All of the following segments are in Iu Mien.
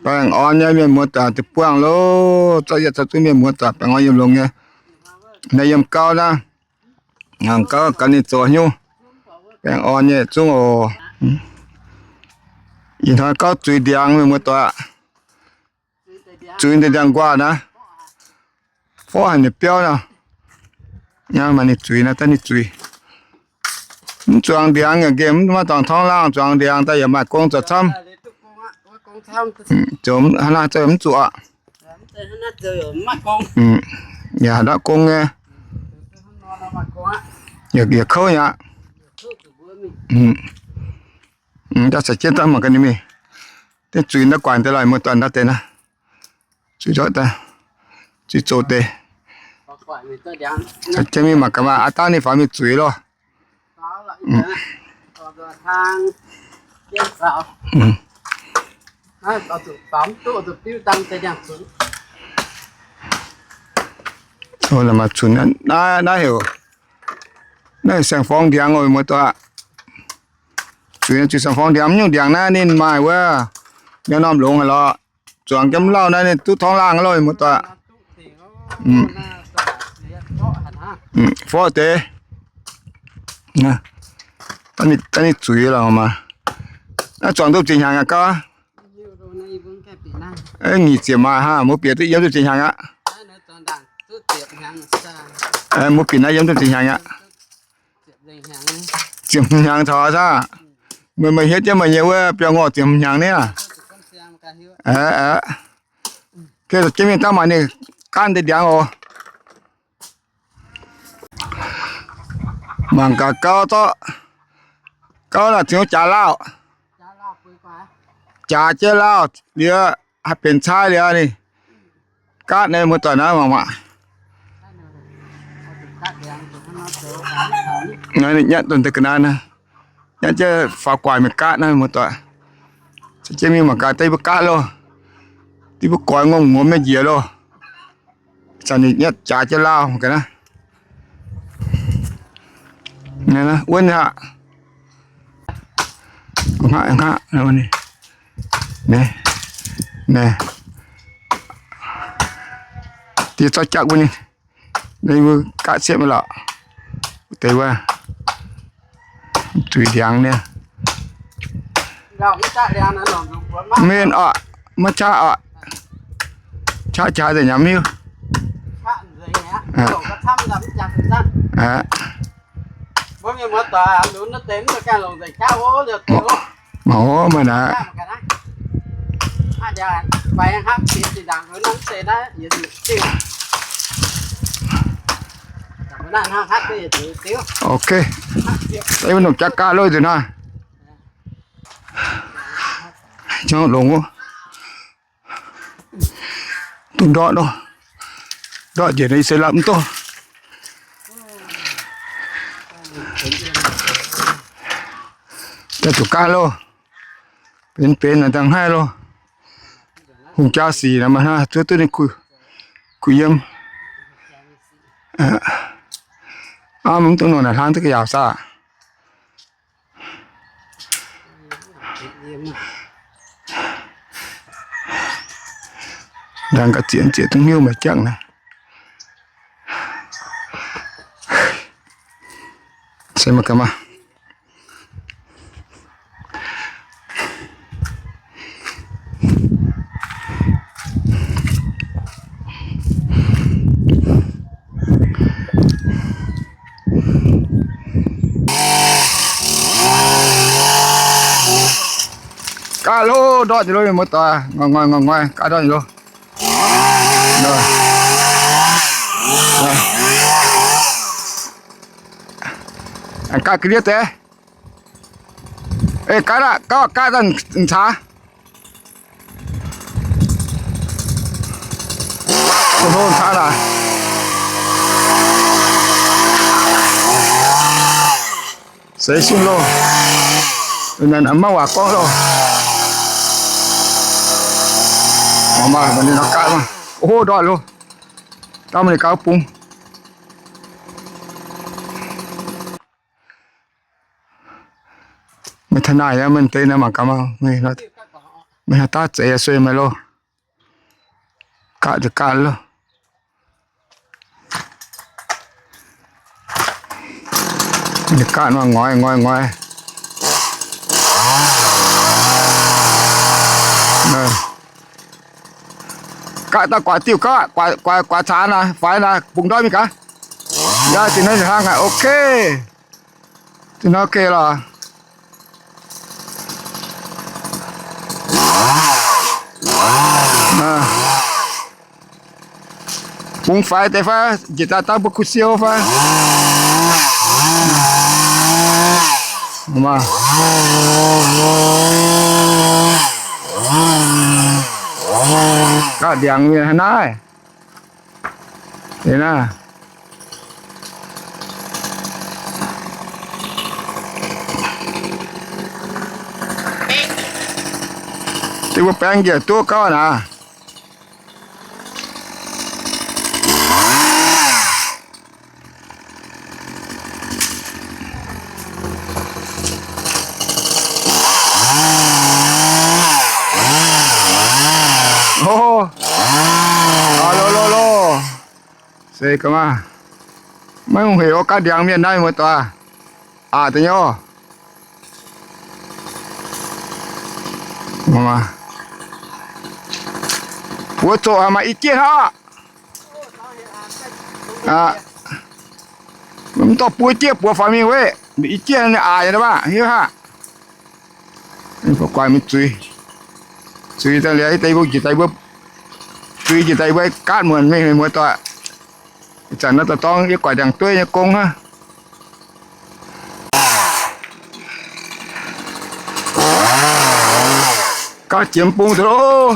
Baengh orn nyei mienh muoz-doic, deic-bung loh, zorqv yietc caux zungv mienh muoz-doic baengh orn yiem longx nyei. Naaiv yiem gauv naaiv, yiem gauv gan ninh zoux nyungc. Baengh orn nyei zungv oc. Ih hnoi gauv zuiz ndiangx mienh muoz-doic. Zuiz deix ndiangx-nquaah naaiv. Forv haic nyei biauv nor. Maaih ninh zuiz naaiv, daaih ninh zuiz. Mv zuangx ndiangx yaac nqemh, mv maaih dorngx torngv laangh, zuangx ndiangx daaih yaac maaih gong zoux camv. Zoux hnangv naaiv zoux mv zuqc aqv. Yaac haaix nor gong nyei. Yaac kouv nyei aqv. Daaih caux jienv daaih mangc gaax ninh mingh. Dengv zuiz naaiv guaix deix lorqc, muoz-doic, naaiv deix naaiv. Zuiz ndortv daaih, zuiz zoqc deix. Caux jienv mingh mangc gaax maah, aav dangh ninh faaux mingh zuiz loh. Naaiv heuc, naaiv saeng-forng ndiangx oc, muoz-doic. Zuiz, zuiz saeng-forng ndiangx, mv nyungc ndiangx naaiv ninh maaih wuov, mienh norm longx haic lorqc. Zuangx jienv mv lauh naaiv ninh duqv torngv laangh loh, muoz-doic. Forv deix. Daaih ninh zuiz lorqc maah. Naaiv zuangx duqv ziex hnyangx aqv gauv? Nyic ziepc maaih hnangv, mbuo bieqc duqv yiem duqv ziex hnyangx aqv. Mbuo bieqc naaiv yiem duqv ziex hnyangx aqv. Ziepc hnyangx taux saah? Meih, meih hietv jienv meih nyei wuov biauv-ngorh ziepc hnyangx niaa. Aeqv, aeqv. Geh jienv mingh dangh maaic ninh gaanv deix ndiangx oc. Mangc gaax gauv zorqv, gauv naaic zingh jaax lauh, jaax jienv lauh liuz, haih benx caaiv liuz ninh gaatv naaiv, muoz-doic, naaiv mangc maah. Ninh nyatv dongh deix ga'naaiv naaiv, nyatv jienv faaux guaax mingh gaatv naaiv, muoz-doic. Caux jienv mingh mangc gaax deix mbuo gaatv loh, deix mbuo goix ngongh muonz mingh njiec loh. Zanc ninh nyatv jaax jienv lauh ga'naaiv. Wuov aqv. Deix zorqv jatv wuov ninh, ninh mbuo gaatv siepv mingh lorqc. Deix wuov zuiz ndiangx niaa. Mienh oc, maiv qaqv oc. Qaqv jaax nzengc nyei mv hiuv. Mangc hov meih naaiv. Ok. Daaih wuov nongc jaax gaatv loh nzunc naaiv. Jangv longx wuov. Duqv ndortv nor, ndortv njiec nor, ih se la'mv doh. Daaih zuqc gaatv loh. Benx benx naaic dangh haiv loh. Hungh jaa sic naaic maaih hnangv zuov duqv ninh kuh yiem. Aav, mv dungx nongc naaic hlang duqv ga'yaauc saah. Ndaangc ga'zieqc zieqc dungv hnyouv maaih jangv naaiv. Se maiv gaax maah. Gaatv loh, ndortv nyei loh, muoz-doic, ngoi ngoi ngoi ngoi, gaatv ndortv nyei loh. Gaatv ga'ndiev deix. Ei, gaatv aqv, gaatv, gaatv daaih caax. Caax laaix. Seix sin loh. Naaiv maiv waac gorngv loh. Mangc maah, ninh nor gaatv maah. O, ndortv loh. Dangh maiv ninh gauh bung. Meih taux naaic aqv, meih deix naaiv mangc gaax maah. Meih haaix dauh zeix sueih meih loh. Gaatv nzunc gaatv loh. Gaatv nor ngoix ngoix ngoix. Gaatv daaih guaax diuh gaatv, guaax, guaax, guaax caax naaic, faix naaic, bungx ndoiv mingh gaax. Yaac zinh hnoi hlang aqv, ok. Zinh hnoi ok lorqc. Bungx faix deix fai, njiec daaih dangh mbuo kuh siou fai. Gaatv ndiangx mienh haaix naaiv. Liuz naaiv, deix mbuo baeng njiec duqv gauh naaic. Lo, lo, lo. Se ga'maah, maiv hungh hec o, gaatv ndiangx mienh naaiv muoz-doic. Aqc deix nyei oc. Buoz zoqc haic maaih i jieqv hnangv. Mv dorh buo jieqv buoz faaux mingh weqv, i jieqv ninh aqc nyei baac hiuv haic. Guaax mingh zuiz, zuiz daaih liuz deix mbuo njiec daaih mbuo, zuiz njiec daaih mbuo gaatv muonc mingh muoz-doic. Ih zanc naaiv dorh dorng yie guaix ndiangx-dueiv nyei gong hnangv. Gauh jiex bung deix loh.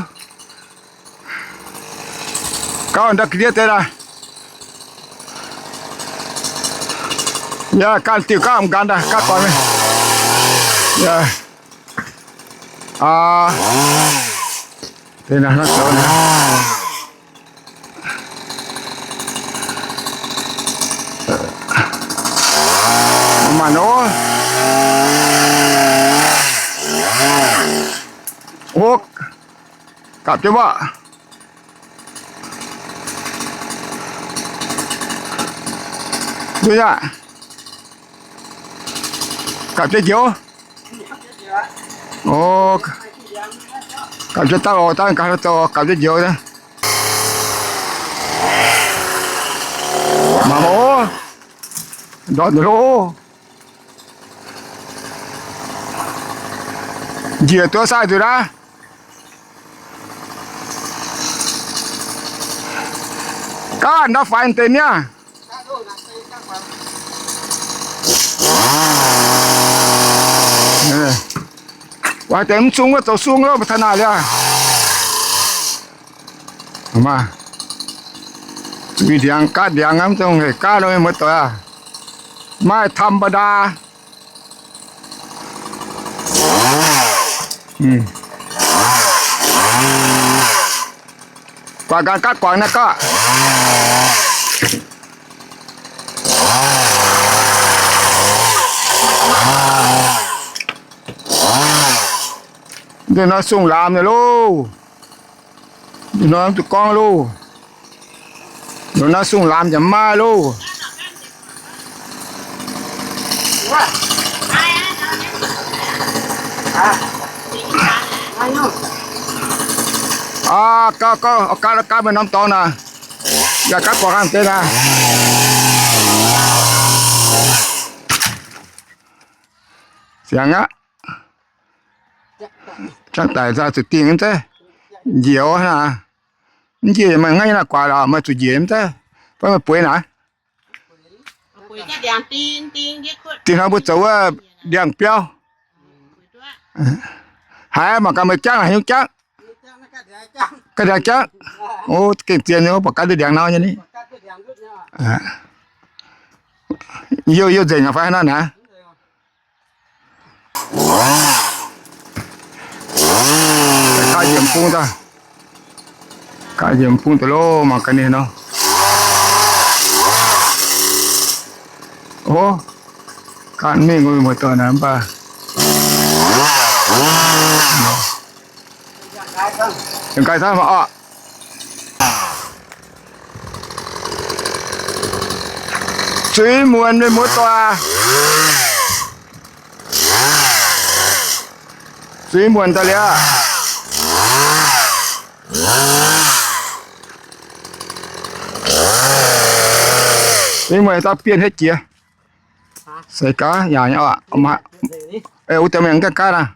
Gauh ndau ga'ndiev deix daaih. Yaac ganh diuh gauh m'nqanx daaih gauh guaix mingh. Yaac, aa, deix naaiv zoux naaiv. Maanc ov. Ov, gapv jienv mbuo. Nduov yaac gapv jienv njoux. Ov, gapv jienv daaih oc, daaih gapv jienv njoux. Maanc ov, ndortv nduqc loh. Njiec duqv sai nzuqc aqv. Gaav ndau faix deix niaa. Waaic deix mv sung wuov zoux sung loh, mv taux naaic liuz. Maah, zuiz ndiangx gaatv ndiangx aqv, mv dungx hec gaatv nor, muoz-doic aac. Maaih ธรรมดา. Guangc ganh gaav guangc naaiv gaav. Nzunc nor sung laamz nyei loh. Nzunc nor mv zuqc gorngv loh. Nzunc nor sung laamz yaac mv maaih loh. Aa, gauh, gauh, gaav, gaav meih norm dorngx naaic. Yaac gaav guangc hnangv deix naaic. Siangx aqv. Jangv daic zuqc dingh mv zeiz? Njiec hnangv naaic. Mv njiec meih ngaanv nyei naaiv guaax lorqc, meih zuqc njiec mv zeiz? Fai meih bueix naaic? Dingh hnangv mbuo zoux wuov ndiangx-biauv. Haiz mangc gaax meih jangv haaix nyungc jangv? Ga'ndiangx jangv. O, gengh zien nyei, buatc gaav duqv ndiangx nau nyei ni. Youh, youh nzengc aqv fai haaix nor naaic? Gaav njiec bung daaih. Gaav njiec bung daaih loh, mangc gaax ninh nor. O, ganh mingh wuov muoz-doic naaic mv baac. Yiem gaax camv orqc. Zuiz muonc, mienh muoz-doic. Zuiz muonc daaih liuz. Zuiz muonc daaih bienh hietv jiex. Seix gaax yaac nyei orqc. Wuov deix mienh gaav gaav aqv.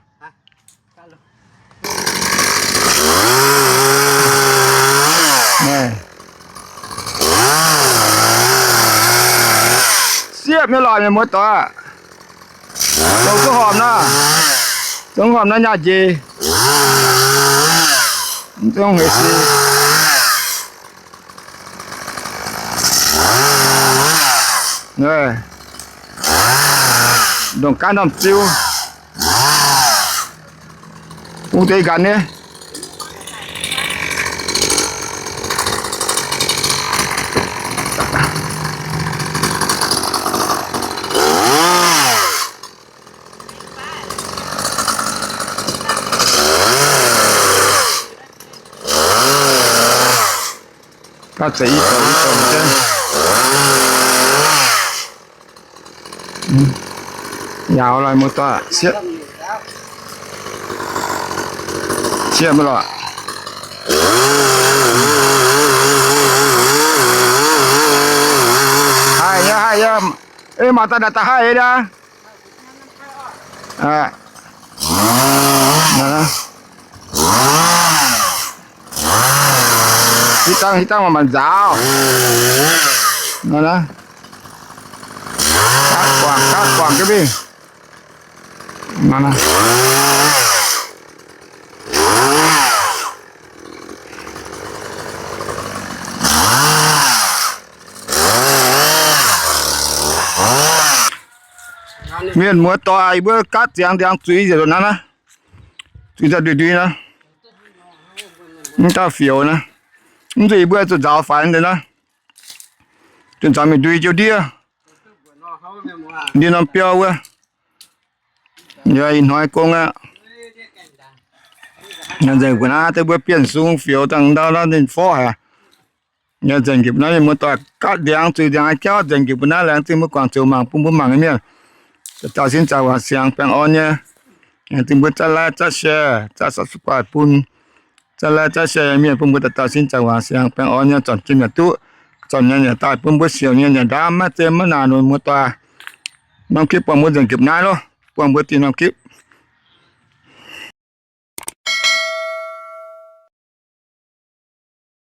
Siepv nyei lorqc, mienh muoz-doic. Zoux duqv horpc nor, zoux horpc nor nyaah njiec. Mv zungv hec sic. Ndongc gaav ndorm-ziu. Ung deix nqanx nyei. Gaav zeiz i dorngx i dorngx jienv. Yaauc lorqc, muoz-doic, siepv. Siepv lorqc. Haih nyei, haih nyei. Ei, mangc daaih naaic daaih haih nyei aqv. Hiuv dangh, hiuv dangh maaih maanc nzaaux. Naaiv, gaatv guangc, gaatv guangc ga'mingh. Mienh muoz-doic, yie mbuo gaatv ziangx ndiangx zuiz nzengc naaiv, zuiz nzengc ndui-ndui naaiv. Mv dauh fioux naaiv, mv zuqc yie mbuo zuqc nzaaux faix deix naaiv. Zuqc nzaaux mingh ndui jiu ndiev, ndiev norm biauv wuov. Yie ih hnoi gong aqv. Nzengc mbuo naaiv deix mbuo bienh sung fioux dangh ndau naaiv ninh forv haic. Nzengc njiec mbuo naaiv mienh muoz-doic, gaatv ndiangx zuiz ndiangx jauv nzengc njiec mbuo naaiv, laengz zingh mbuo guangc ziouc mangc bun mbuo mangc nyei mienh. Dauh dauh sin zaangc waac siangx baengh orn nyei. Laengz zingh mbuo zaav like zaav share zaav subscribe bun, zaav like zaav share nyei mienh bun mbuo dauh dauh sin zaangc waac siangx baengh orn nyei, zornc jiex mi'aqv duqv, zornc nyei yaac daaih bun mbuo siouc nyei yaac ndaam maiv zem maiv naanc, mienh muoz-doic. Norm clip buangh mbuo nzengc njiec mbuo naaiv loh, buangh mbuo diuh norm clip.